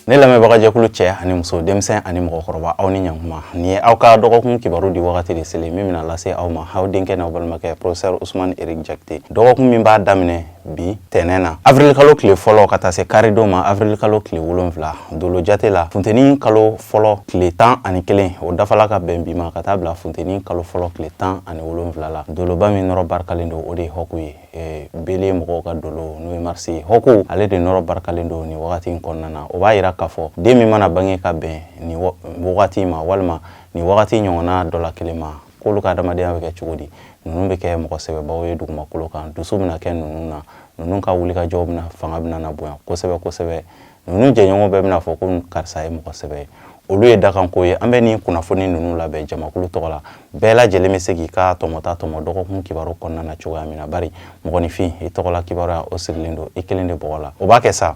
Ne lamɛnbagajɛkulu cɛ ani muso, denmisɛn ani mɔgɔkɔrɔba, aw ni ɲankuma. Nin ye aw ka dɔgɔkun kibaru di wagati de selen min bɛna lase aw ma, aw denkɛ n'aw balimakɛ, professeur Ousmane Eric Diakité. Dɔgɔkun min b'a daminɛ bi tɛnɛn na, avril kalo tile fɔlɔ, ka taa se karidon ma, avril kalo tile 7, dolo jate la, funteni kalo fɔlɔ tile 11, o dafala ka bɛn bi ma, ka taa bila funteni kalo fɔlɔ tile 17 la. Doloba min nɔrɔ barikalen don, o de ye Hɔku ye. Bélier mɔgɔw ka dolo, n'o ye Mars ye, Hɔku, ale de nɔrɔ barikalen don nin wagati in kɔnɔna na. O b'a yira k'a fɔ den min mana bange ka bɛn nin wagati ma, walima nin wagati ɲɔgɔnna dɔ la kelen ma, k'olu ka adamadenya bɛ kɛ cogo di? Ninnu bɛ kɛ mɔgɔ sɛbɛbaw ye dugumakolo kan. Dusu bɛna kɛ ninnu na, ninnu ka wulikajɔw bɛna fanga bɛna na bonya kosɛbɛ kosɛbɛ. Ninnu jɛɲɔgɔn bɛɛ bɛna fɔ ko karisa ye mɔgɔ sɛbɛ ye. Olu ye dakanko ye. An bɛ nin kunnafoni ninnu labɛn jamakulu tɔgɔ la. Bɛɛ lajɛlen bɛ se k'i ka tɔmɔta tɔmɔ dɔgɔkun kibaru kɔnɔna na cogoya min na, bari mɔgɔninfin, i tɔgɔla kibaruya, o sirilen don i kelen de bɔgɔ la. O b'a kɛ sa.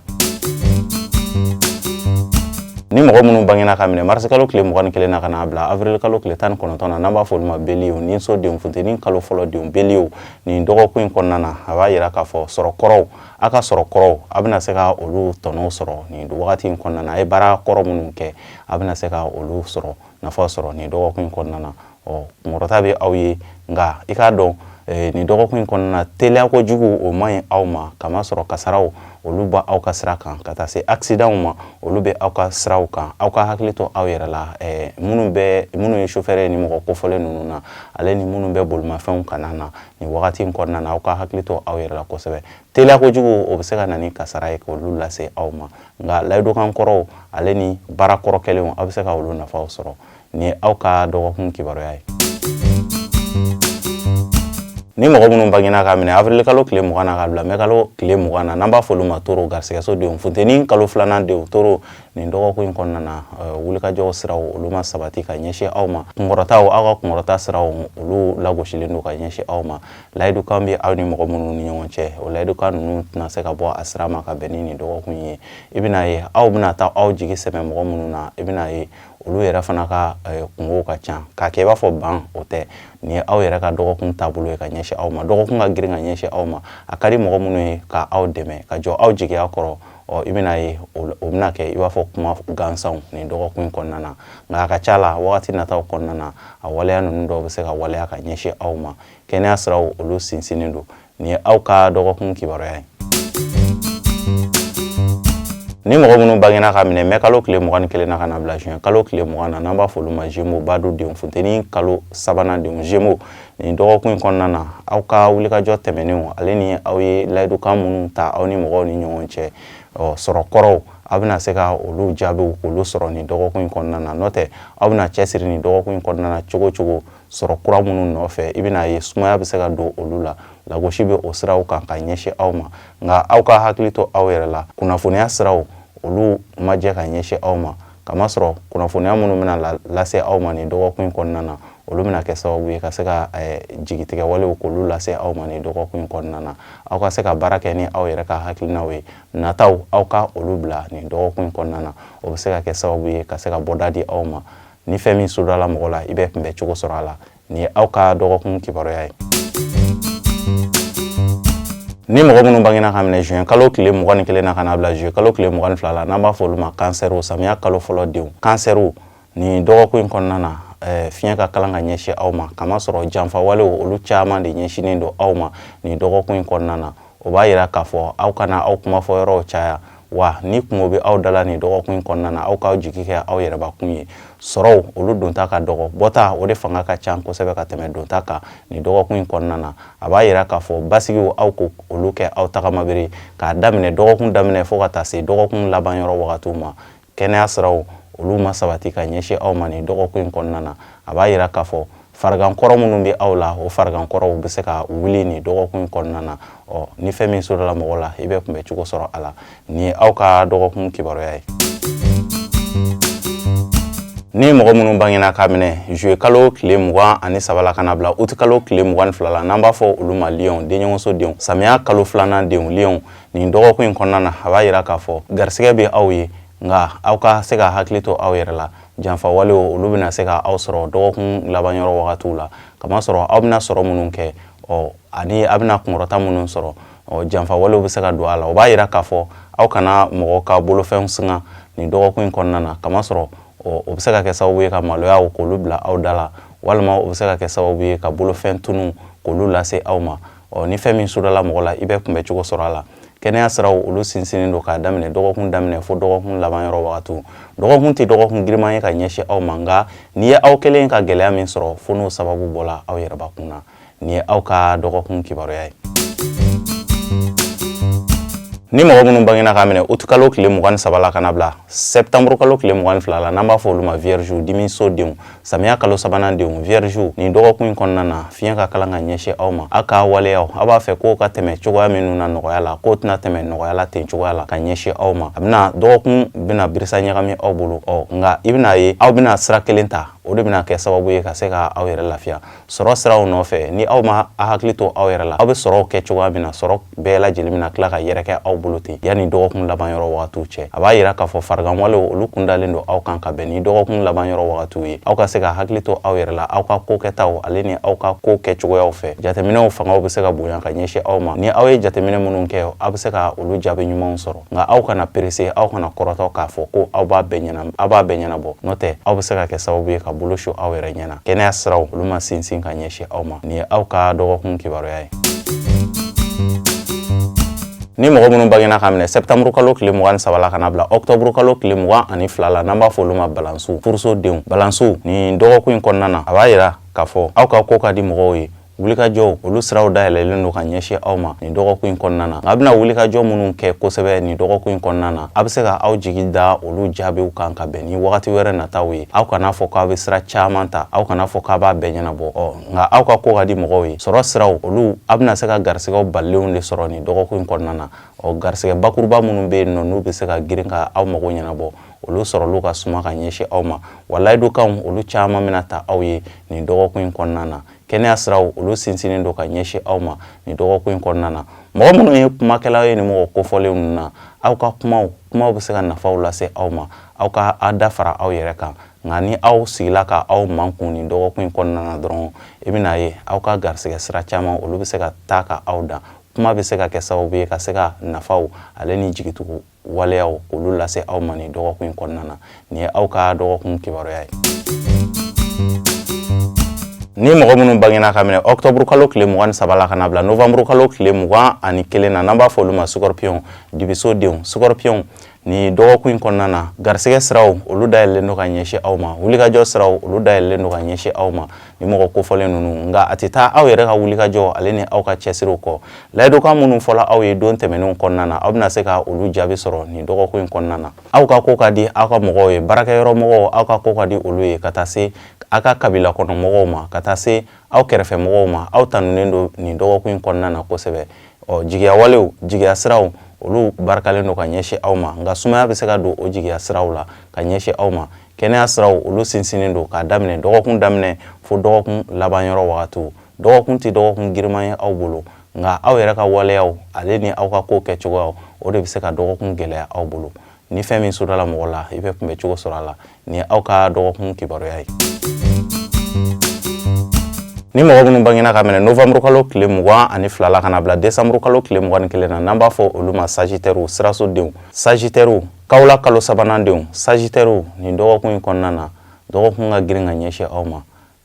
Ni mɔgɔ minnu bangena ka minɛ marisi kalo tile 21 na ka n'a bila avril kalo tile 19 na, n'an b'a fɔ olu ma Bélier, ni so denw, funteni kalo fɔlɔ denw, Bélier, nin dɔgɔkun in kɔnɔna na, a b'a yira k'a fɔ sɔrɔ kɔrɔw, a ka sɔrɔ kɔrɔw, a bɛna se ka olu tɔnɔw sɔrɔ nin wagati in kɔnɔna na. A ye baara kɔrɔ minnu kɛ, a bɛna se ka olu sɔrɔ, nafa sɔrɔ nin dɔgɔkun in kɔnɔna na. Ɔ, kunkɔrɔta bɛ aw ye, nka i k'a dɔn, nin dɔgɔkun in kɔnɔna na, teliya kojugu, o man ɲi aw ma, kamasɔrɔ kasaraw, olu b'aw aw ka sira kan, ka taa se accidentw ma, olu bɛ aw ka siraw kan. Aw ka hakili to aw yɛrɛ la. Minnu bɛ, minnu ye chauffeur ye ni mɔgɔ kofɔlen ninnu na, ale ni minnu bɛ bolimafɛnw kana na nin wagati in kɔnɔna na, aw ka hakili to aw yɛrɛ la kosɛbɛ. Teliya kojugu, o bɛ se ka na ni kasara ye k'olu lase aw ma. Nka layidukan kɔrɔw, ale ni baara kɔrɔ kɛlenw, aw bɛ se ka olu nafaw sɔrɔ. Nin ye aw ka dɔgɔkun kibaruya ye. Ni mɔgɔ minnu bangena ka minɛ avril kalo tile 20 na ka bila mɛ kalo tile 20 na, n'an b'a fɔ olu ma Taureau, garisɛgɛso denw, funteni kalo filanan denw, Taureau, nin dɔgɔkun in kɔnɔna na, wulikajɔ siraw, olu ma sabati ka ɲɛsin aw ma. Kunkɔrɔtaw, aw ka kunkɔrɔta siraw, olu lagosilen don ka ɲɛsin aw ma. Layidukan bɛ aw ni mɔgɔ minnu ni ɲɔgɔn cɛ, o layidukan ninnu tɛna se ka bɔ a sira ma ka bɛn ni nin dɔgɔkun ye. I bɛna ye, aw bɛna taa aw jigi sɛmɛ mɔgɔ minnu na, i bɛna ye olu yɛrɛ fana ka kungow ka ca k'a kɛ i b'a fɔ ban. O tɛ. Nin ye aw yɛrɛ ka dɔgɔkun taabolo ye ka ɲɛsin aw ma. Dɔgɔkun ka girin ka ɲɛsin aw ma. A ka di mɔgɔ minnu ye ka aw dɛmɛ, ka jɔ aw jigiya kɔrɔ, ɔ, i bɛna ye o bɛna kɛ i b'a fɔ kuma gansanw nin dɔgɔkun in kɔnɔna na. Nka a ka ca la, wagati nataw kɔnɔna na, a waleya ninnu dɔw bɛ se ka waleya ka ɲɛsin aw ma. Kɛnɛya siraw, olu sinsinnen don. Nin ye aw ka dɔgɔkun kibaruya ye. Ni mɔgɔ minnu bangena ka minɛ mɛ kalo tile 21 na ka na bila juin kalo tile 20 na, n'an b'a fɔ olu ma Gémeaux, badu denw, funteni kalo sabanan denw, Gémeaux, nin dɔgɔkun in kɔnɔna na, aw ka wulikajɔ tɛmɛnenw, ale ni aw ye layidukan minnu ta aw ni mɔgɔw ni ɲɔgɔn cɛ, ɔ, sɔrɔ kɔrɔw, aw bɛna se ka olu jaabiw k'olu sɔrɔ nin dɔgɔkun in kɔnɔna na. N'o tɛ, aw bɛna cɛsiri nin dɔgɔkun in kɔnɔna na cogo cogo sɔrɔ kura minnu nɔfɛ, i bɛna ye sumaya bɛ se ka don olu la. Lagosi bɛ o siraw kan ka ɲɛsin aw ma. Nka aw ka hakili to aw yɛrɛ la. Kunnafoniya siraw, olu ma jɛ ka ɲɛsin aw ma, kamasɔrɔ kunnafoniya minnu bɛna lase aw ma nin dɔgɔkun in kɔnɔna na, olu bɛna kɛ sababu ye ka se ka jigitigɛ walew k'olu lase aw ma nin dɔgɔkun in kɔnɔna na. Aw ka se ka baara kɛ ni aw yɛrɛ ka hakilinaw ye. Nataw, aw ka olu bila nin dɔgɔkun in kɔnɔna na, o bɛ se ka kɛ sababu ye ka se ka bɔda di aw ma. Ni fɛn min sudala mɔgɔ la, i bɛ kunbɛ cogo sɔrɔ a la. Nin ye aw ka dɔgɔkun kibaruya ye. Ni mɔgɔ minnu bangena ka minɛ juin kalo tile 21 na ka na bila juillet kalo tile 22 la, n'an b'a fɔ olu ma Cancer, samiya kalo fɔlɔ denw, Cancer, nin dɔgɔkun in kɔnɔna na, fiɲɛ ka kalan ka ɲɛsin aw ma, kamasɔrɔ janfa walew, olu caman de ɲɛsinnen don aw ma nin dɔgɔkun in kɔnɔna na. O b'a yira k'a fɔ aw kana aw kumafɔ yɔrɔw caya. Wa ni kungo bɛ aw dala nin dɔgɔkun in kɔnɔna na, aw k'aw jigi kɛ aw yɛrɛbakun ye. Sɔrɔw, olu donta ka dɔgɔ, bɔta, o de fanga ka ca kosɛbɛ ka tɛmɛ donta kan nin dɔgɔkun in kɔnɔna na. A b'a yira k'a fɔ basigiw, aw ko olu kɛ aw tagamabere k'a daminɛ dɔgɔkun daminɛ fo ka taa se dɔgɔkun laban yɔrɔ wagatiw ma. Kɛnɛya siraw, olu ma sabati ka ɲɛsin aw ma nin dɔgɔkun in kɔnɔna na. A b'a yira k'a fɔ farigan kɔrɔ minnu bɛ aw la, o farigan kɔrɔw bɛ se ka wuli nin dɔgɔkun in kɔnɔna na. Ɔ, ni fɛn min sɔrɔla mɔgɔ la, i bɛ kunbɛ cogo sɔrɔ a la. Nin ye aw ka dɔgɔkun kibaruya ye. Ni mɔgɔ minnu bangena ka minɛ juillet kalo tile 23 la ka na bila août kalo tile 22 la, n'an b'a fɔ olu ma Lion, denɲɔgɔnso denw, samiya kalo filanan denw, Lion, nin dɔgɔkun in kɔnɔna na, a b'a yira k'a fɔ garisɛgɛ bɛ aw ye, nka aw ka se ka hakili to aw yɛrɛ la. Janfa walew, olu bɛna se ka aw sɔrɔ dɔgɔkun laban yɔrɔ wagatiw la, kamasɔrɔ aw bɛna sɔrɔ minnu kɛ, ɔ, ani a bɛna kunkɔrɔta minnu sɔrɔ, ɔ, janfa walew bɛ se ka don a la. O b'a yira k'a fɔ aw kana mɔgɔ ka bolofɛnw singa. nin dɔgɔkun in kɔnɔna na, kamasɔrɔ o bɛ se ka kɛ sababu ye ka maloyaw k'olu bila aw da la, walima o bɛ se ka kɛ sababu ye ka bolofɛn tunu k'olu lase aw ma. Ɔ, ni fɛn min sudala mɔgɔ la, i bɛ kunbɛ cogo sɔrɔ a la. Kɛnɛya siraw, olu sinsinnen don k'a daminɛ dɔgɔkun daminɛ fo dɔgɔkun laban yɔrɔ wagatiw. Dɔgɔkun tɛ dɔgɔkun giriman ye ka ɲɛsin aw ma, nka n'i ye aw kelen ka gɛlɛya min sɔrɔ, fo n'o sababu bɔla aw yɛrɛbakun na. Nin ye aw ka dɔgɔkun kibaruya ye. Ni mɔgɔ minnu bangena k'a minɛ utukalo tile 23 la ka na bila sɛptanburu kalo tile 22 la, n'an b'a fɔ olu ma vierge, dimiso denw, samiya kalo sabanan denw, vierge, nin dɔgɔkun in kɔnɔna na, fiɲɛ ka kalan ka ɲɛsin aw ma. Aw ka waleyaw, aw b'a fɛ k'o ka tɛmɛ cogoya minnu na nɔgɔya la, k'o tɛna tɛmɛ nɔgɔya la ten cogoya la ka ɲɛsin aw ma. A bɛna dɔgɔkun bɛna birisa ɲagami aw bolo. Ɔ, nka i bɛna ye aw bɛna sira kelen ta, o de bɛna kɛ sababu ye ka se ka aw yɛrɛ lafiya sɔrɔ siraw nɔfɛ. Ni aw ma a hakili to aw yɛrɛ la, aw bɛ sɔrɔw kɛ cogoya min na, sɔrɔ bɛɛ lajɛlen bɛna tila ka yɛrɛkɛ aw bolo ten yanni dɔgɔkun laban yɔrɔ wagatiw cɛ. A b'a yira k'a fɔ fariganwalew, olu kundalen don aw kan ka bɛn ni dɔgɔkun laban yɔrɔ wagatiw ye. Aw ka se ka hakili to aw yɛrɛ la aw ka ko kɛtaw ale ni aw ka ko kɛcogoyaw fɛ. Jateminɛw fangaw bɛ se ka bonya ka ɲɛsin aw ma. Ni aw ye jateminɛ minnu kɛ, aw bɛ se ka olu jaabi ɲumanw sɔrɔ. Nka aw kana perese, aw kana kɔrɔtɔ k'a fɔ ko aw b'a bɛɛ ɲɛna, aw b'a bɛɛ ɲɛnabɔ, n'o tɛ aw bɛ se ka kɛ sababu ye ka bolo su aw yɛrɛ ɲɛna. Kɛnɛya siraw, olu ma sinsin ka ɲɛsin aw ma. Nin ye aw ka dɔgɔkun kibaruya ye. Ni mɔgɔ minnu bangena k'a minɛ sɛptanburu kalo tile 23 la ka na bila ɔktɔburu kalo tile 22 la, n'an b'a fɔ olu ma balansu, furuso denw, balansu, nin dɔgɔkun in kɔnɔna na, a b'a yira k'a fɔ aw ka ko ka di mɔgɔw ye. Wulikajɔw, olu siraw dayɛlɛlen don ka ɲɛsin aw ma nin dɔgɔkun in kɔnɔna na. Nka a bɛna wulikajɔ minnu kɛ kosɛbɛ nin dɔgɔkun in kɔnɔna na, a bɛ se ka aw jigi da olu jaabiw kan ka bɛn ni wagati wɛrɛ nataw ye. Aw kana fɔ k'aw bɛ sira caman ta, aw kana fɔ k'a b'a bɛɛ ɲɛnabɔ. Ɔ, nka aw ka ko ka di mɔgɔw ye. Sɔrɔ siraw, olu a bɛna se ka garisigɛw balilenw de sɔrɔ nin dɔgɔkun in kɔnɔna na. Ɔ, garisigɛ bakuruba minnu bɛ yen nɔ, n'u bɛ se ka girin ka aw mago ɲɛnabɔ, olu sɔrɔliw ka suma ka ɲɛsin aw ma. Wa layidukanw, olu caman bɛna ta aw ye nin dɔgɔkun in kɔnɔna na. Kɛnɛya siraw, olu sinsinnen don ka ɲɛsin aw ma nin dɔgɔkun in kɔnɔna na. Mɔgɔ minnu ye kumakɛlaw ye nin mɔgɔ kofɔlenw ninnu na, aw ka kumaw bɛ se ka nafaw lase aw ma. Aw ka aw da fara aw yɛrɛ kan. Nka ni aw sigila ka aw mankun nin dɔgɔkun in kɔnɔna na dɔrɔn, i bɛna ye aw ka garisigɛ sira caman, olu bɛ se ka taa ka aw dan. Kuma bɛ se ka kɛ sababu ye ka se ka nafaw ale ni jigitugu waleyaw olu lase aw ma nin dɔgɔkun in kɔnɔna na. Nin ye aw ka dɔgɔkun kibaruya ye. Ni mɔgɔ minnu bangena ka minɛ ɔktɔburu kalo tile 23 la ka na bila novanburu kalo tile 21 na, n'an b'a fɔ olu ma scorpion, dibiso denw, scorpion, nin dɔgɔkun in kɔnɔna na, garisigɛ siraw, olu dayɛlɛlen don ka ɲɛsin aw ma. Wulikajɔ siraw, olu dayɛlɛlen don ka ɲɛsin aw ma ni mɔgɔ kofɔlen ninnu. Nka a tɛ taa aw yɛrɛ ka wulikajɔ ale ni aw ka cɛsiriw kɔ. Layidukan minnu fɔla aw ye don tɛmɛnenw kɔnɔna na, aw bɛna se ka olu jaabi sɔrɔ nin dɔgɔkun in kɔnɔna na. Aw ka ko ka di aw ka mɔgɔw ye, baarakɛyɔrɔ mɔgɔw, aw ka ko ka di olu ye, ka taa se aw ka kabila kɔnɔ mɔgɔw ma, ka taa se aw kɛrɛfɛ mɔgɔw ma. Aw tanunen don nin dɔgɔkun in kɔnɔna na kosɛbɛ. Ɔ, jigiya walew, jigiya siraw, olu barikalen don ka ɲɛsin aw ma. Nka sumaya bɛ se ka don o jigiya siraw la ka ɲɛsin aw ma. Kɛnɛya siraw, olu sinsinnen don k'a daminɛ dɔgɔkun daminɛ fo dɔgɔkun laban yɔrɔ wagatiw. Dɔgɔkun tɛ dɔgɔkun giriman ye aw bolo, nka aw yɛrɛ ka waleyaw ale ni aw ka ko kɛcogoyaw, o de bɛ se ka dɔgɔkun gɛlɛya aw bolo. Ni fɛn min sudala mɔgɔ la, i bɛ kunbɛ cogo sɔrɔ a la. Nin ye aw ka dɔgɔkun kibaruya ye. Ni mɔgɔ minnu bangena ka minɛ novanburu kalo tile 22 la ka na bila desanburu kalo tile 21 na, n'an b'a fɔ olu ma sagittairew, siraso denw, sagittairew, kawula kalo sabanan denw, sagittairew, nin dɔgɔkun in kɔnɔna na, dɔgɔkun ka girin ka ɲɛsin aw ma.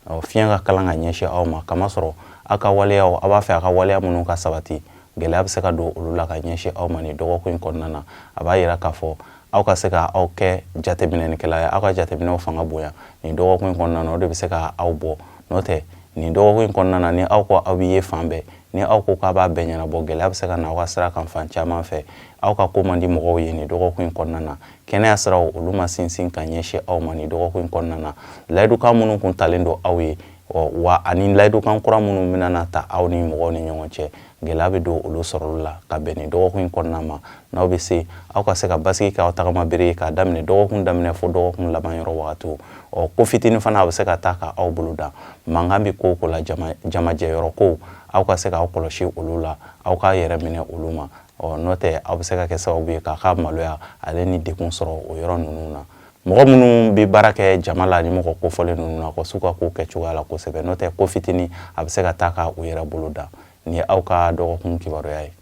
Fiɲɛ ka kalan ka ɲɛsin aw ma, kamasɔrɔ aw ka waleyaw, aw b'a fɛ aw ka waleya minnu ka sabati, gɛlɛya bɛ se ka don olu la ka ɲɛsin aw ma nin dɔgɔkun in kɔnɔna na. A b'a yira k'a fɔ aw ka se ka aw kɛ jateminɛnikɛla ye, aw ka jateminɛw fanga bonya nin dɔgɔkun in kɔnɔna na, o de bɛ se ka aw bɔ. N'o tɛ, nin dɔgɔkun in kɔnɔna na, ni aw ko aw bɛ ye fan bɛɛ, ni aw ko k'a b'a bɛɛ ɲɛnabɔ, gɛlɛya bɛ se ka na aw ka sira kan fan caman fɛ. Aw ka ko man di mɔgɔw ye nin dɔgɔkun in kɔnɔna na. Kɛnɛya siraw, olu ma sinsin ka ɲɛsin aw ma nin dɔgɔkun in kɔnɔna na. Layidukan minnu kun talen don aw ye, wa ani layidukan kura minnu bɛna na ta aw ni mɔgɔw ni ɲɔgɔn cɛ, gɛlɛya bɛ don olu sɔrɔli la ka bɛn nin dɔgɔkun in kɔnɔna ma. N'aw bɛ se, aw ka se ka basigi k'aw tagama bere ye k'a daminɛ dɔgɔkun daminɛ fo dɔgɔkun laban yɔrɔ wagatiw. Ɔ, ko fitinin fana, a bɛ se ka taa ka aw bolo dan. Mankan bɛ ko o ko la, jamajɛyɔrɔ kow, aw ka se k'aw kɔlɔsi olu la, aw k'a yɛrɛ minɛ olu ma. Ɔ, n'o tɛ, aw bɛ se ka kɛ sababu ye k'a ka maloya ale ni degun sɔrɔ o yɔrɔ ninnu na. Mɔgɔ minnu bɛ baara kɛ jama la ni mɔgɔ kofɔlen ninnu na, ka s'u ka ko kɛ cogoya la kosɛbɛ, n'o tɛ ko fitinin, a bɛ se ka taa ka u yɛrɛ bolo dan. Nin ye aw ka dɔgɔkun kibaruya ye.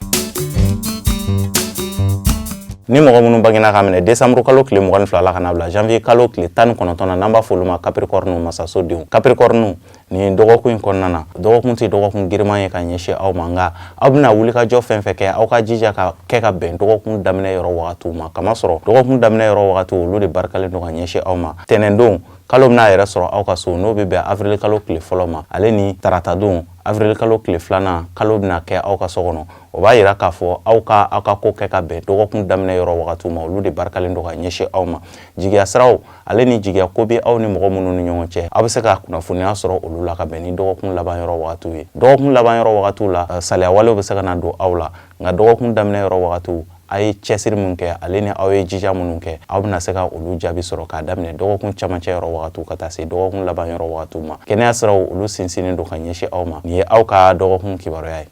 Ni mɔgɔ minnu bangena ka minɛ décembre kalo tile 22 la ka na bila janvier kalo tile 19 na, n'an b'a fɔ olu ma Capricorne, masaso denw. Capricorne, nin dɔgɔkun in kɔnɔna na, dɔgɔkun tɛ dɔgɔkun giriman ye ka ɲɛsin aw ma, nka aw bɛna wulikajɔ fɛn fɛn kɛ, aw ka jija ka kɛ ka bɛn dɔgɔkun daminɛ yɔrɔ wagatiw ma, kamasɔrɔ dɔgɔkun daminɛ yɔrɔ wagatiw, olu de barikalen don ka ɲɛsin aw ma. Tɛnɛndon, kalo bɛna yɛrɛ sɔrɔ aw ka so, n'o bɛ bɛn avril kalo tile fɔlɔ ma, ale ni taratadon, avril kalo tile filanan, kalo bɛna kɛ aw ka so kɔnɔ. O b'a yira k'a fɔ aw ka aw ka ko kɛ ka bɛn dɔgɔkun daminɛ yɔrɔ wagatiw ma, olu de barikalen don ka ɲɛsin aw ma. Jigiya siraw ale ni jigiya ko bɛ aw ni mɔgɔ minnu ni ɲɔgɔn cɛ, aw bɛ se ka kunnafoniya sɔrɔ olu la ka bɛn ni dɔgɔkun laban yɔrɔ wagatiw ye. Dɔgɔkun laban yɔrɔ wagatiw la, saliya walew bɛ se ka na don aw la, nka dɔgɔkun daminɛ yɔrɔ wagatiw, a ye cɛsiri min kɛ ale ni aw ye jija minnu kɛ, aw bɛna se ka olu jaabi sɔrɔ k'a daminɛ dɔgɔkun camancɛ yɔrɔ wagatiw ka taa se dɔgɔkun laban yɔrɔ wagatiw ma. Kɛnɛya siraw, olu sinsinnen don ka ɲɛsin aw ma. Nin ye aw ka dɔgɔkun kibaruya ye.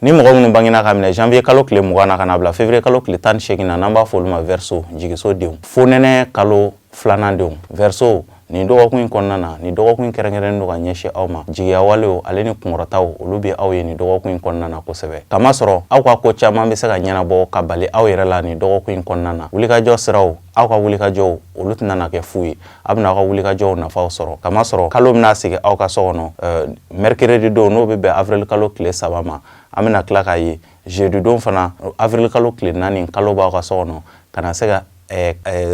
Ni mɔgɔ minnu bangena ka minɛ janvier kalo tile 20 na ka na bila février kalo tile 18 na, n'an b'a fɔ olu ma Verseau, jigiso denw, fonɛnɛ kalo filanan denw. Verseau, nin dɔgɔkun in kɔnɔna na, nin dɔgɔkun in kɛrɛnkɛrɛnnen don ka ɲɛsin aw ma. Jigiya walew ale ni kunkɔrɔtaw, olu bɛ aw ye nin dɔgɔkun in kɔnɔna na kosɛbɛ, kamasɔrɔ aw ka ko caman bɛ se ka ɲɛnabɔ ka bali aw yɛrɛ la nin dɔgɔkun in kɔnɔna na. Wulikajɔ siraw, aw ka wulikajɔw, olu tɛna na kɛ fu ye. A bɛna aw ka wulikajɔw nafaw sɔrɔ, kamasɔrɔ kalo bɛna sigi aw ka so kɔnɔ mercredi don, n'o bɛ bɛn avril kalo tile 3 ma. An bɛna tila k'a ye jeudi don fana, avril kalo tile 4, kalo b'aw ka so kɔnɔ ka na se ka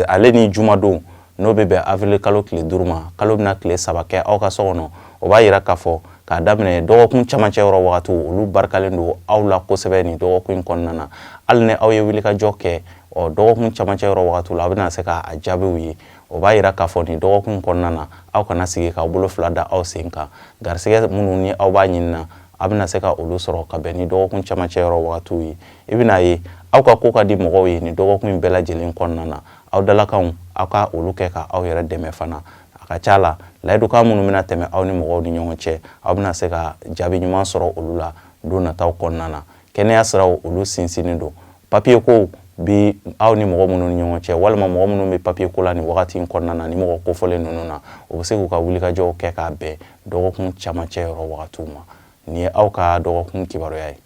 ale ni jumadon, n'o bɛ bɛn avril kalo tile 5 ma, kalo bɛna tile 3 kɛ aw ka so kɔnɔ. O b'a yira k'a fɔ k'a daminɛ dɔgɔkun camancɛ yɔrɔ wagatiw, olu barikalen don aw la kosɛbɛ nin dɔgɔkun in kɔnɔna na. Hali ni aw ye wulikajɔ kɛ, ɔ dɔgɔkun camancɛ yɔrɔ wagatiw la, aw bɛna se k'a jaabiw ye. O b'a yira k'a fɔ nin dɔgɔkun in kɔnɔna na, aw kana sigi k'aw bolo fila da aw sen kan. Garisɛgɛ minnu ni aw b'a ɲini na, a bɛna se ka olu sɔrɔ ka bɛn ni dɔgɔkun camancɛ yɔrɔ wagatiw ye. I bɛna ye aw ka ko ka di mɔgɔw ye nin dɔgɔkun in bɛɛ lajɛlen kɔnɔna na. Aw dalakanw, aw ka olu kɛ ka aw yɛrɛ dɛmɛ fana. A ka ca la, layidukan minnu bɛna tɛmɛ aw ni mɔgɔw ni ɲɔgɔn cɛ, aw bɛna se ka jaabi ɲuman sɔrɔ olu la don nataw kɔnɔna na. Kɛnɛya siraw, olu sinsinnen don. Papiye kow bi aw ni mɔgɔ minnu ni ɲɔgɔn cɛ, walima mɔgɔ minnu bɛ papiye ko la nin wagati in kɔnɔna na, ni mɔgɔ kofɔlen ninnu na, u bɛ se k'u ka wulikajɔw kɛ k'a bɛn dɔgɔkun camancɛ yɔrɔ wagatiw ma. Nin ye aw ka dɔgɔkun kibaruya ye.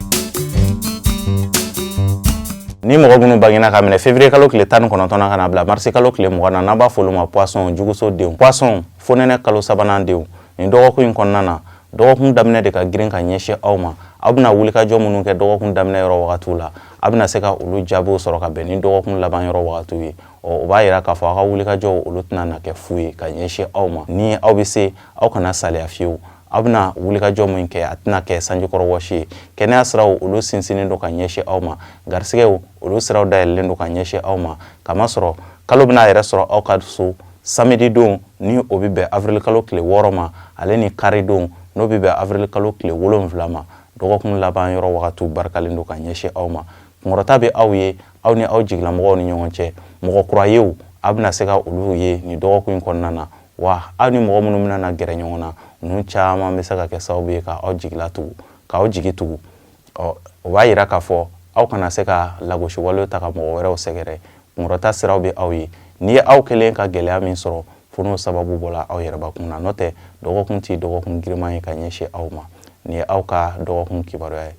Ni mɔgɔ minnu bangena ka minɛ février kalo tile 19 na ka na bila marisi kalo tile 20 na, n'an b'a fɔ olu ma Poisson, juguso denw. Poisson, fonɛnɛ kalo sabanan denw, nin dɔgɔkun in kɔnɔna na, dɔgɔkun daminɛ de ka girin ka ɲɛsin aw ma. Aw bɛna wulikajɔ minnu kɛ dɔgɔkun daminɛ yɔrɔ wagatiw la, aw bɛna se ka olu jaabiw sɔrɔ ka bɛn ni dɔgɔkun laban yɔrɔ wagatiw ye. Ɔ o b'a yira k'a fɔ aw ka wulikajɔw, olu tɛna na kɛ fu ye ka ɲɛsin aw ma. Ni aw bɛ se, aw kana saliya fiyewu. Aw bɛna wulikajɔ min kɛ, a tɛna kɛ sanjikɔrɔ wɔsi ye. Kɛnɛya siraw, olu sinsinnen don ka ɲɛsin aw ma. Garisɛgɛw, olu siraw dayɛlɛlen don ka ɲɛsin aw ma, kamasɔrɔ kalo bɛna yɛrɛ sɔrɔ aw ka so samedi don, ni o bɛ bɛn avril kalo tile 6 ma, ale ni kari don, n'o bɛ bɛn avril kalo tile 7 ma. Dɔgɔkun laban yɔrɔ wagatiw barikalen don ka ɲɛsin aw ma. Kunkɔrɔta bɛ aw ye aw ni aw jigilamɔgɔw ni ɲɔgɔn cɛ. Mɔgɔ kura yew, aw bɛna se ka olu ye nin dɔgɔkun in kɔnɔna na. Wa aw ni mɔgɔ minnu bɛna na gɛrɛ ɲɔgɔn na, ninnu caman bɛ se ka kɛ sababu ye ka aw jigila tugu, k'aw jigi tugu. Ɔ o b'a yira k'a fɔ aw kana se ka lagosi walew ta ka mɔgɔ wɛrɛw sɛgɛrɛ. Kunkɔrɔta siraw bɛ aw ye. N'i ye aw kɛlen ka gɛlɛya min sɔrɔ, fo n'o sababu bɔla aw yɛrɛbakun na, n'o tɛ dɔgɔkun tɛ dɔgɔkun giriman ye ka ɲɛsin aw ma. Nin ye aw ka dɔgɔkun kibaruya ye.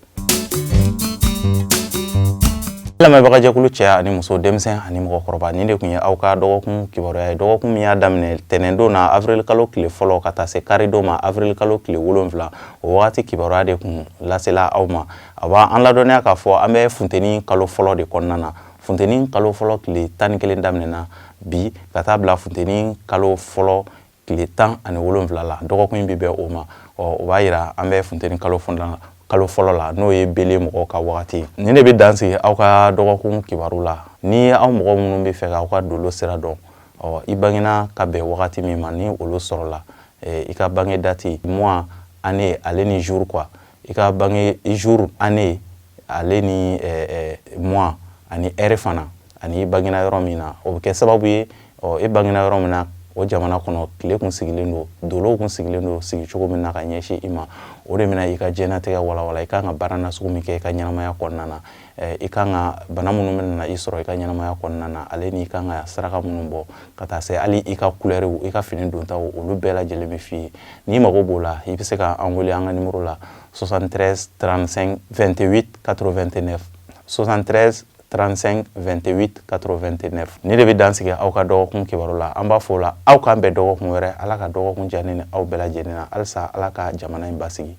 Lamɛnbagajɛkulu cɛ ani muso, denmisɛn ani mɔgɔkɔrɔba, nin de tun ye aw ka dɔgɔkun kibaruya ye, dɔgɔkun min y'a daminɛ tɛnɛndon na, avril kalo tile fɔlɔ, ka taa se karidon ma, avril kalo tile 7. O wagati kibaruya de tun lasela aw ma. A b'an ladɔnniya k'a fɔ an bɛ funteni kalo fɔlɔ de kɔnɔna na. Funteni kalo fɔlɔ tile 11 daminɛna bi ka taa bila funteni kalo fɔlɔ tile 17 la. Dɔgɔkun in bɛ bɛn o ma. Ɔ o b'a yira an bɛ funteni kalo fɔlɔ la, n'o ye bélier mɔgɔw ka wagati ye. Nin de bɛ dan sigi aw ka dɔgɔkun kibaru la. Ni aw mɔgɔ minnu bɛ fɛ k'aw ka dolo sira dɔn, ɔ i bangena ka bɛn wagati min ma, ni olu sɔrɔla, i ka bange date, mois, année ale ni jour quoi, i ka bange jour, année ale ni mois ani heure fana, ani i bangena yɔrɔ min na, o bɛ kɛ sababu ye, ɔ e bangena yɔrɔ min na, o jamana kɔnɔ, tile kun sigilen don, dolow kun sigilen don sigi cogo min na ka ɲɛsin i ma, o de bɛna i ka diɲɛnatigɛ walawala, i kan ka baara nasugu min kɛ i ka ɲɛnamaya kɔnɔna na, i kan ka bana minnu bɛna na i sɔrɔ i ka ɲɛnamaya kɔnɔna na, ale ni i kan ka saraka minnu bɔ, ka taa se hali i ka kulɛriw, i ka fini dontaw, olu bɛɛ lajɛlen bɛ f'i ye. N'i mago b'o la, i bɛ se ka an wele an ka nimoro la: 73 35 28 89. 73 35 28 89. Ni de bɛ dan sigi aw ka dɔgɔkun kibaru la. An b'a fɔ o la, aw k'an bɛn dɔgɔkun wɛrɛ. Ala ka dɔgɔkun diya ne ni aw bɛɛ lajɛlen na. Halisa, Ala ka jamana in basigi.